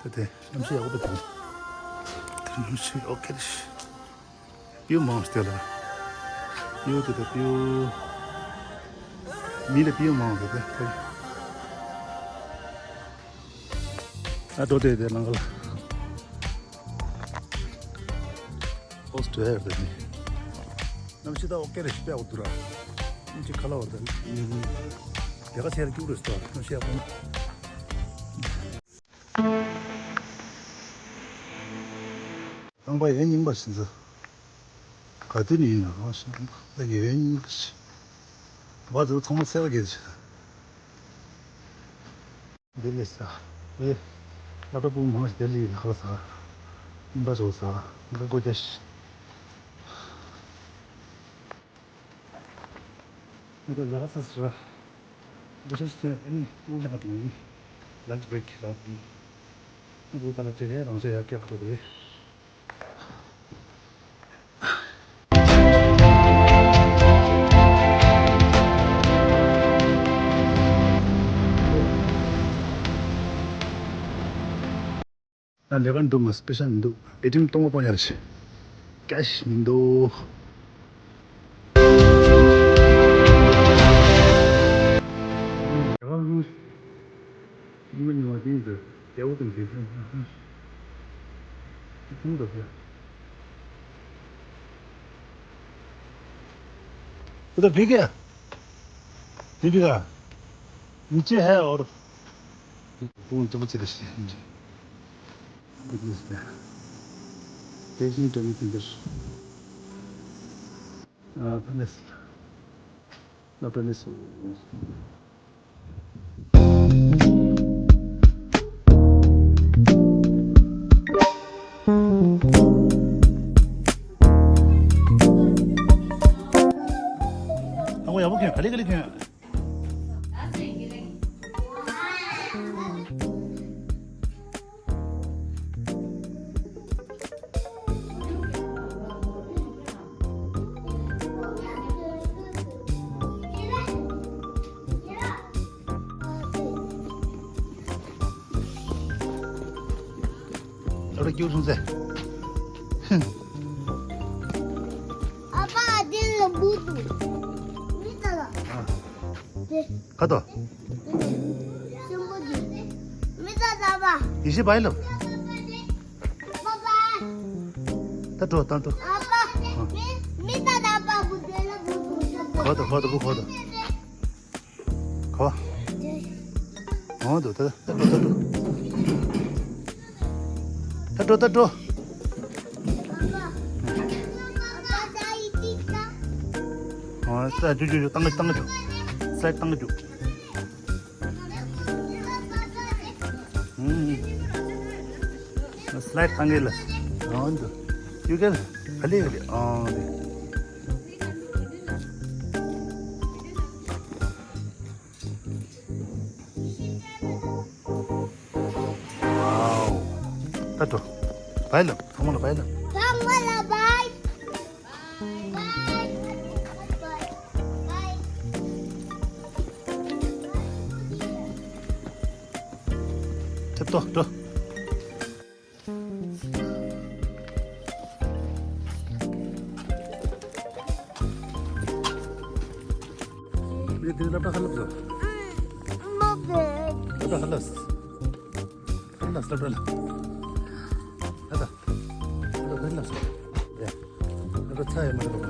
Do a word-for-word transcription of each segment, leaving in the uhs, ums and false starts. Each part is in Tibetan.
ད་དེ་གནམ་གཤིས་ཡག་པོ་འདུག་དེ་གནམ་གཤིས་ཨོ་ཁེ་རེད། སྤྲེའུ་མང་སྟེ་ལ། སྤྲེའུ་དེ་དང་སྤྲེའུ། མི་ལ་སྤྲེའུ་མང་སྟེ་དེ། ཨ་ཏོ་དེ་དེ་ནང་ལ། ཨོ་སྟྲེ་ལི་ཡ་དེ་ནི། གནམ་གཤིས་ད་ཨོ་ཁེ་རེད། ཤི་པའི་འོ་དུ་ར། གནམ་གཤིས་ཁ་ལ་བ་དང་། དེ་ག་ཚེ་ལ་སྐྱུག་རེད་ཟེར། གནམ་གཤིས་ཡག་པོ། རྐང་པ་ཡང་རྙིང་པ་ཞིག་འཛུལ། ག་དུས་ནས་ཡིན་ན་རང་ཞིག་ད་ཡོད་རྙིང་པ་ཞིག་བ་དུ་ཚང་མ་སེ་བ་གེ་ཞིག་འདི་ལས་ས། ཨེ། སློབ་གྲྭ་སྤུ་མང་ཞིག་དེ་ལས་ཧ་ས། རྙིང་པ་བཟོ་ས། འདི་སྒོ་རྒྱ་ཞིག་འདི་ལ་ས་ས། འདི་ཤ་ཤ་ཨ་ནི་འུ་ལ་དང་ཡིན། ལན་ཆི་བྷི་རེག་ལ་དང་། འུ་ལ་ལ་ཅི་རེད་རང་ཅི་ཡ་སྐྱབས་ཐུབ་རེད། ད་ལས་ཀ་འགྲོ་མ་སྤེ་ཤལ་མི་འདུག་ཨེ་ཊི་ཨེམ་གཏོང་བ་པོ་ཉར་ཞིག་ཀེཤ་མི་འདུག उधर भीग गया। दीपिका, नीचे है और वो तो बच्चे दे। Patient and fingers. Ah, penis. No, penis. ཨ་ཁོ་ཡག་པོ་གྱོན། ག་ལེ་ག་ལེ་གྱོན། ཨ་རོ་སྐྱུག་སོང་ཟེ། ཨ་ཕ་དེ་ལ་བུ་དུ་མི་ད་ལ། ཨ། དེ། ཁ་དོ། སྲིན་པོ་དེ། མི་ད་ད་པ། ཡེ་ཤེས་བའི་ལབ། པ་པ། ད་འགྲོ་ད་འགྲོ། ཨ་ཕ། མི་མི་ད་ད་པ་བུ་དེ་ལ་བུ་དུ། ཁ་དོ་ཁ་དོ་བུ་ཁ་དོ། གོ། འོ་འདུག་ད་ད་འགྲོ་ད་འགྲོ། ད་འགྲོ་ད་འགྲོ། འོ་ད་འཇུ་འཇུ་འཇུ། བཏང་གི་བཏང་གི་འཇུ། སི་ལའིཌ་བཏང་གི་འཇུ། ཨུམ། སི་ལའིཌ་བཏང་གི་ལ། འོ་འདུག་ཡུ་གེ་ག་ལེ་ག་ལེ། འོ་འདུག Wow. ད་འགྲོ། བའི་ལབ། ཚང་མ་ལ་བའི་ལབ། ཚང་མ་ལ་བའི། བའི། བའི། ཐེབས་ཏོ་འགྲོ། ངས་འདི་སློབ་གྲྭ་ཁ་སླེབས་སོང་། སློབ་གྲྭ་ཁ་སླེབས་སོང་། ཁ་སླེབས་སློབ་གྲྭ་ལ། ཨ་ད། སློབ་གྲྭ་ཁ་སླེབས་སོང་། ཡ། སློབ་གྲྭ་ཚར་ཡོད་མ་རེད་པ།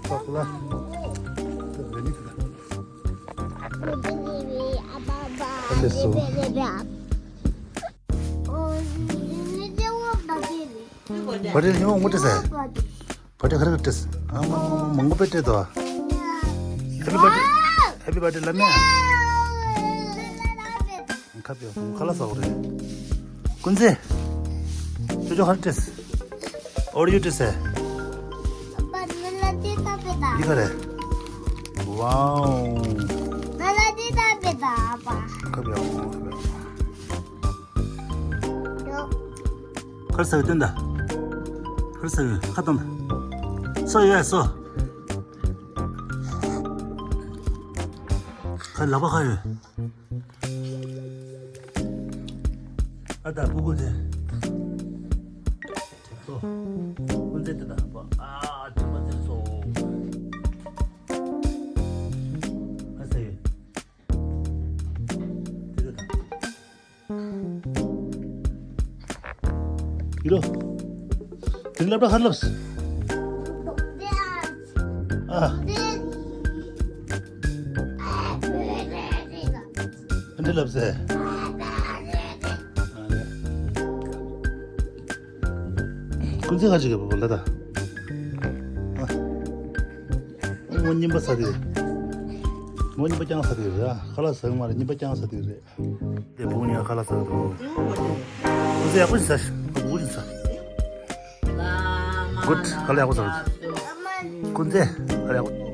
སོག་ལ། སློབ་གྲྭ་ནི་ཁ། ཁ་སླེབས་སོང་། བར་ཐི་ཉི་མ་ངོ་སྤྲད་ཟེར། བར་ཐི་ག་རེ་ག་སྤྲད་ཟེར། ཨ་མ་མ་མ་མང་པོ་དཔེ་སྤྲད་དོ། ཧེ་པི་བར་ཐི་ཧེ་པི་བར་ཐི་ལབ་མེད། ཁ་པའི་ཁ་ལ་ཟ་བ་རེད། ཀུན་གཟིགས། ཅོ་ཅོ་ག་རེ་སྤྲད་ཟེར། ཨོ་རི་ཡོ་སྤྲད་ཟེར། འདི་ག་རེད། ཝའོ། ཁ་པའི་ཁ་པའི། ཁར་ཟ་གི་སྟོན་ད། ཁར་ཟ་གི་ཁ་བཏང་ད། སོ་ཡོད་སོ། ཁ་ ད་ལག་པ་ག་ཡོད། ཨ་ད་སྤུ་གུ་དེ། ཀུན་རྫེ་དེ་ད་ཧ་པ། ཨ་ཅམ་པ་དེ་སོ། ཨ་ཟེ་ཡོད། དེ་ད་ད། ཡིན་ལོ། དེ་སླེབས་ད་ཧར་ལབས། ཨ། ཨ་འདི་ལབ་ཟེ། ཀུན་རྫེ་ཁ་ཅིག་གི་བ་ལ་ད། ཨ། མོ་གཉིས་པ་ཟ་དེ་རེད། མོ་གཉིས་པ་རྐྱང་ཟ་དེ་རེད། ཨ། ཁ་ལག་ཟ་གི་མ་རེད། གཉིས་པ་རྐྱང་ཟ་དེ་རེད། དེ་བུ་གཉིས་ཁ་ལག་ཟ་གི་འདུག་ཀུན་རྫེ་ཡག་པོ་ཞིག་ཟ་ཤིག་བུ་ཞིག་ཟ། གུད། ཁ་ལག་ཡག་པོ་ཟ་གི་འདུག་ཀུན་རྫེ་ཁ་ལག་ཡག་པོ།